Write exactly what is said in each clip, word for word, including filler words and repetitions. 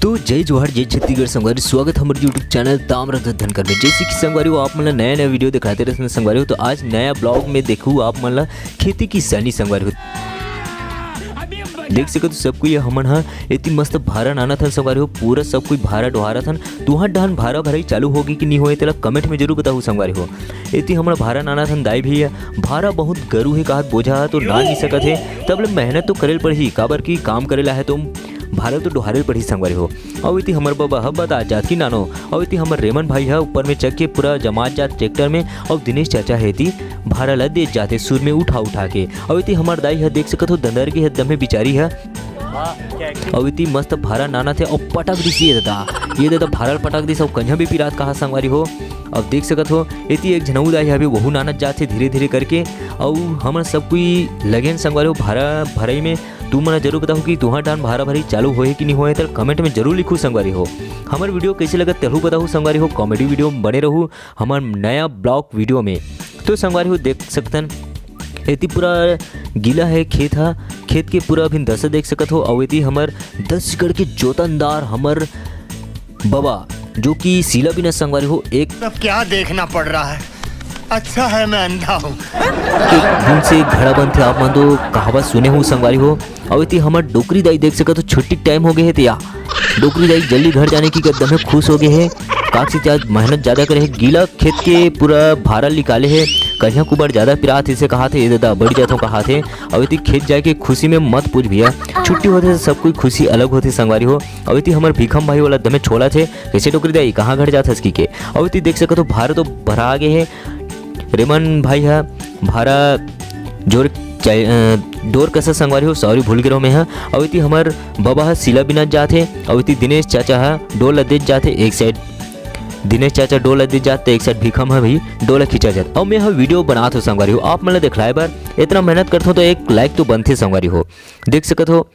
तो जय जोहार, जय छत्तीसगढ़ संगवारी, स्वागत हमर YouTube चैनल ताम्रध्वज धनकर में। जैसे कि संगवारी हो, आप मन ला नया नया वीडियो दिखाते रहते हैं संगवारी हो, तो आज नया ब्लॉग में देखू आप मन ला खेती किसानी संगवारी हो। देख सकत हो सब कोई, हमन ह एती मस्त भारा नानत हन संगवारी हो, पूरा सब कोई भारा डोहारत हन। तुहर डहान भारा भराई चालू होगे कि नहीं होए, तेला कमेंट में जरूर बताहू संगवारी हो। एती हमन भारा नानत हन दाई भैया, भारा बहुत गरू हे कहत बोझा ह तो नान नहीं सकत हे, तब ले मेहनत तो करे ल पड़ही, काबर कि काम करे ला हे तो भारा तो डोहारे ल पड़ही संगवारी हो। अउ एती हमर बबा ह बतात जात कि नानो, अउ एती हमर रेमन भाई ह ऊपर में चघ के पूरा जमात जात ट्रैक्टर में, अउ दिनेश चाचा ह एती भारा ल देत जात हे सुर में उठा उठा के। अउ एती हमर दाई ह देख सकत हो दंदर के ह दमे बिचारी ह, अउ एती मस्त भारा नानत हे अउ पटक दिस ये ददा, ये ददा भारा ल पटक दिस अउ कंझा भी पिरात कहा संगवारी हो। अब देख सकत हो एती एक झन अउ दाई ह अभी वहू नानत जात हे धीरे धीरे करके। अउ हमन सब कोई लगेन संगवारी हो भारा भरई में। तुमन जरूर बताहू कि तुहर डहान भारा भरई चालू होए कि नहीं होए, तेला कमेंट में जरूर लिखू संगवारी हो। हमर वीडियो कैसे लगत तेलहू बताहू संगवारी हो, कॉमेडी वीडियो में बने रहू हमर नया ब्लॉग वीडियो में। तो संगवारी हो देख सकतन एती पूरा गीला हे खेत ह, खेत के पूरा अभी दशा देख सकत हो। अउ एती हमर दस एकड़ के जोतनदार हमर बबा, जो कि सीला बिना संगवारी हो, एक अब क्या देखना पड़ रहा है, अच्छा है मैं अंधा हूँ। एक बूंद से घड़ा बनथे, आप मन तो कहावत सुने हो संगवारी हो। अउ एती हमर डोकरी दाई देख सकत हो, छुट्टी टाइम हो गए हे तैया डोकरी दाई जल्दी घर जाने की एकदम खुश हो गए हे। काकसी आज मेहनत ज्यादा करे हे, गीला खेत के पूरा भारा निकाले हे, करिया कुबर ज्यादा पिरात हे से कहा थे, ये दादा बढ़ जात हो कहा थे। अउ एती खेत जाए के खुशी में मत पूछ भैया, छुट्टी होथे तो सब कोई खुशी अलग होथे संगवारी हो। अउ एती हमर भीखम भाई वाला दमे छोला थे, कैसे डोकरी दाई कहाँ घर जात हस की के। अउ एती देख सकत हो भारा तो भरा आगे हे, रेमन भाई ह भारा जोर चाहे, अ, डोर कसा संगवारी हो, सॉरी भूल गे रहो मैं ह। अउ एती हमर बबा ह सीला बिना जात हे, अउ एती दिनेश चाचा ह डोर ल देत जात हे एक साइड, दिनेश चाचा डोर ल देत जात हे एक साइड भीखम ह भी डोर ल खींचा जात। अउ मैं ह वीडियो बनात हो संगवारी हो, आप मन ल दिखलाए बर इतना मेहनत करथो तो एक लाइक तो बनथे संगवारी हो। देख सकत हो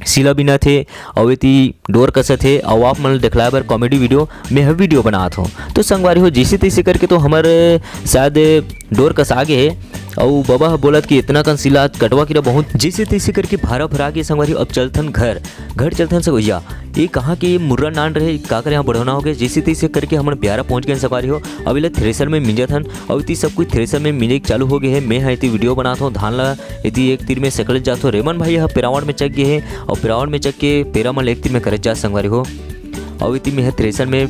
सीला बिनत हे, अउ एती डोर कसत हे, अउ आप मन ल दिखलाए बर कॉमेडी वीडियो में ह वीडियो बनात हो। तो संगवारी हो जैसे तैसे करके तो हमर शायद डोर कसा गे हे, अउ बबा ह बोलत कि इतना कन सीला कटवा किरा बहुत, जैसे तैसे करके भारा भरा गे संगवारी हो। अब चलथन घर, घर चलथन सगोइया। ये कहाँ के मुर्रा नान रहे, काकर यहाँ बढ़ोना हो गए, जैसे तैसे करके हमन ब्यारा पहुँच गए संगवारी हो। अब इला थ्रेसर में मिंजत हन, अउ एती सब कुछ थ्रेसर में मिंजे के चालू हो गए हे। मैं ह एती वीडियो बनात हो, धान ला एती एक तीर में सकलत जात हो। रेमन भाई ह पेरावड़ में चघ गे हे, अउ पेरावड़ में चघ के पेरा मन ल एक तीर में करत जात संगवारी हो। अउ एती में ह थ्रेसर में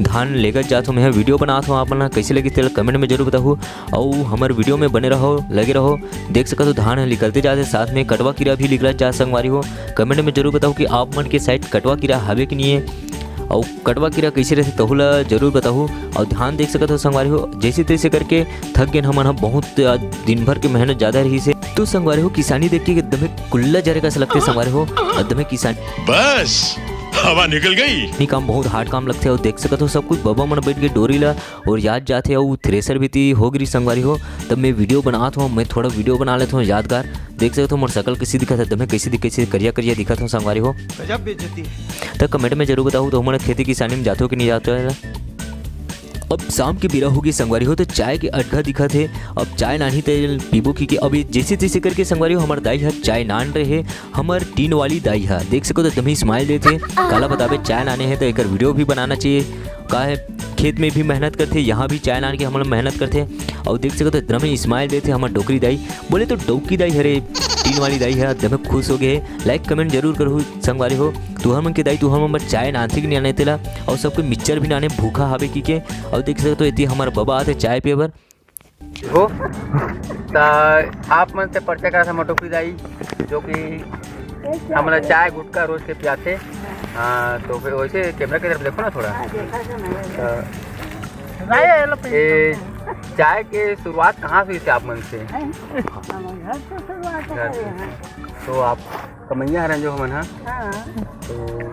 धान लेगत जात हो, मैं ह वीडियो बनात हो, आप मन ह कैसे लगी तेला कमेंट में जरूर बताहू। अउ हमर वीडियो में बने रहो, लगे रहो। देख सकत हो धान ह निकलते जात हे, साथ में कटवा कीरा भी निकलत जात संगवारी हो। कमेंट में जरूर बताहू कि आप मन के साइड कटवा कीरा हवे कि नहीं हे, अउ कटवा कीरा कैसे रहथे तहू ला जरूर बताहू। अउ धान देख सकत हो संगवारी हो, जैसे तैसे करके थक गेन हमन ह, बहुत आज दिन भर के मेहनत ज्यादा रहिस हे। तो संगवारी हो किसानी देख के एकदमे कुल्ला जरे कस लगथे संगवारी हो, एकदमे किसानी बस हवा निकल गई। ये काम बहुत हार्ड काम लगथे। अउ देख सकत हो सब कुछ बबा मन बैठ के डोरी ला ओरियात जात हे, अउ थ्रेसर भी ती हो गिरी संगवारी हो। तब मैं वीडियो बनात हो, मैं थोड़ा वीडियो बना लेत हो यादगार। देख सकत हो मोर सकल कैसे दिखत हे, एकदमे कैसे दिख, कैसे करिया करिया दिखत हो संगवारी हो। गजब बेइज्जती है। त कमेंट में जरूर बताहू तो हमन खेती किसानी में जाथो कि नहीं जाथो है। अब शाम के बेरा होगे संगवारी हो, तो चाय के अटघा दिखत हे। अब चाय नानी ते पीबो की, कि अब ये जैसे तैसे करके संगवारी हो हमर दाई ह चाय नान रहे, हमर टीन वाली दाई ह। देख सको तो एकदम ही स्माइल देथे। काला बताबे चाय नाने हे तो एकर वीडियो भी बनाना चाहिए। का है खेत में भी मेहनत करथे, यहाँ भी चाय नान के हमन मेहनत करथे। अउ देख सको तो एकदम ही स्माइल देथे हमर डोकरी दाई। बोले तो डौकी दाई हरे, टीन वाली दाई ह, एकदम खुश हो गए। लाइक कमेंट जरूर करहु संगवारी हो। तुहर मन के दाई तुहर मन बर चाय नानथे कि नहीं नाने तेला, अउ सबके मिक्सचर भी नाने भूखा हावे की के। अउ देख सकते हो एती हमर बबा आथे चाय पिए बर। हो त आप मन से परिचय करा था मोटोकी दाई, जो कि हमला चाय गुटखा रोज के पियाथे। हाँ, तो फिर वैसे कैमरा की तरफ देखो ना थोड़ा। हाँ, देखा था मैंने। तो भाई, ये लो ये चाय के शुरुआत कहाँ से हुई थी आप मन से? हमारे घर से शुरुआत घर करे से। हैं। तो आप कमैया हरन जो हमन हा। हाँ। तो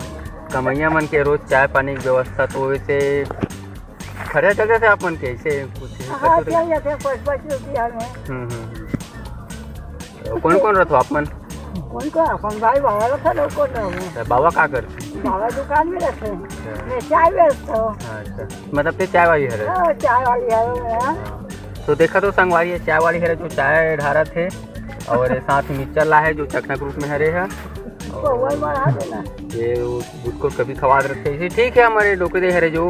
कमैया मन के रोज चाय पानी की व्यवस्था तो वैसे खर्चा चल जाता है आप मन के, ऐसे कुछ हाँ, करते चल जाते हैं, पाँच पाँच रुपया में। हम्म, हम्म, हम्म। तो कौन कौन रहते हो आप मन? कौन को अपन भाई बाबा लोग खड़े, कौन रहो? अच्छा, बाबा का करते? बाबा दुकान में रहते हैं। अच्छा। मैं चाय बेचता हूँ। अच्छा, मतलब ते चाय वाली है? हाँ, चाय वाली है, हाँ। तो देखा तो संगवारी है, चाय वाली है जो चाय ढारत है और साथ में मिक्सचर ला है जो चखना के रूप में हरे है। ये वो बुटको कभी खवात रखे इसे। ठीक है, हमारे डोकरे हरे जो,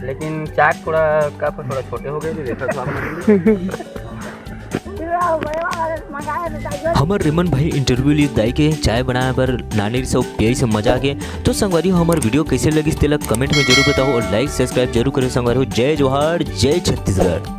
लेकिन चाट थोड़ा कप थोड़ा छोटे हो गए, तो देखा तो आप लोग। हमर रिमन भाई इंटरव्यू लिए दाई के चाय बनाए बर नानी से पियाई से मजा आ गए। तो संगवारी हो, हमर वीडियो कैसे लगिस तेला कमेंट में जरूर बताओ और लाइक सब्सक्राइब जरूर करें संगवारी हो। जय जोहार, जय छत्तीसगढ़।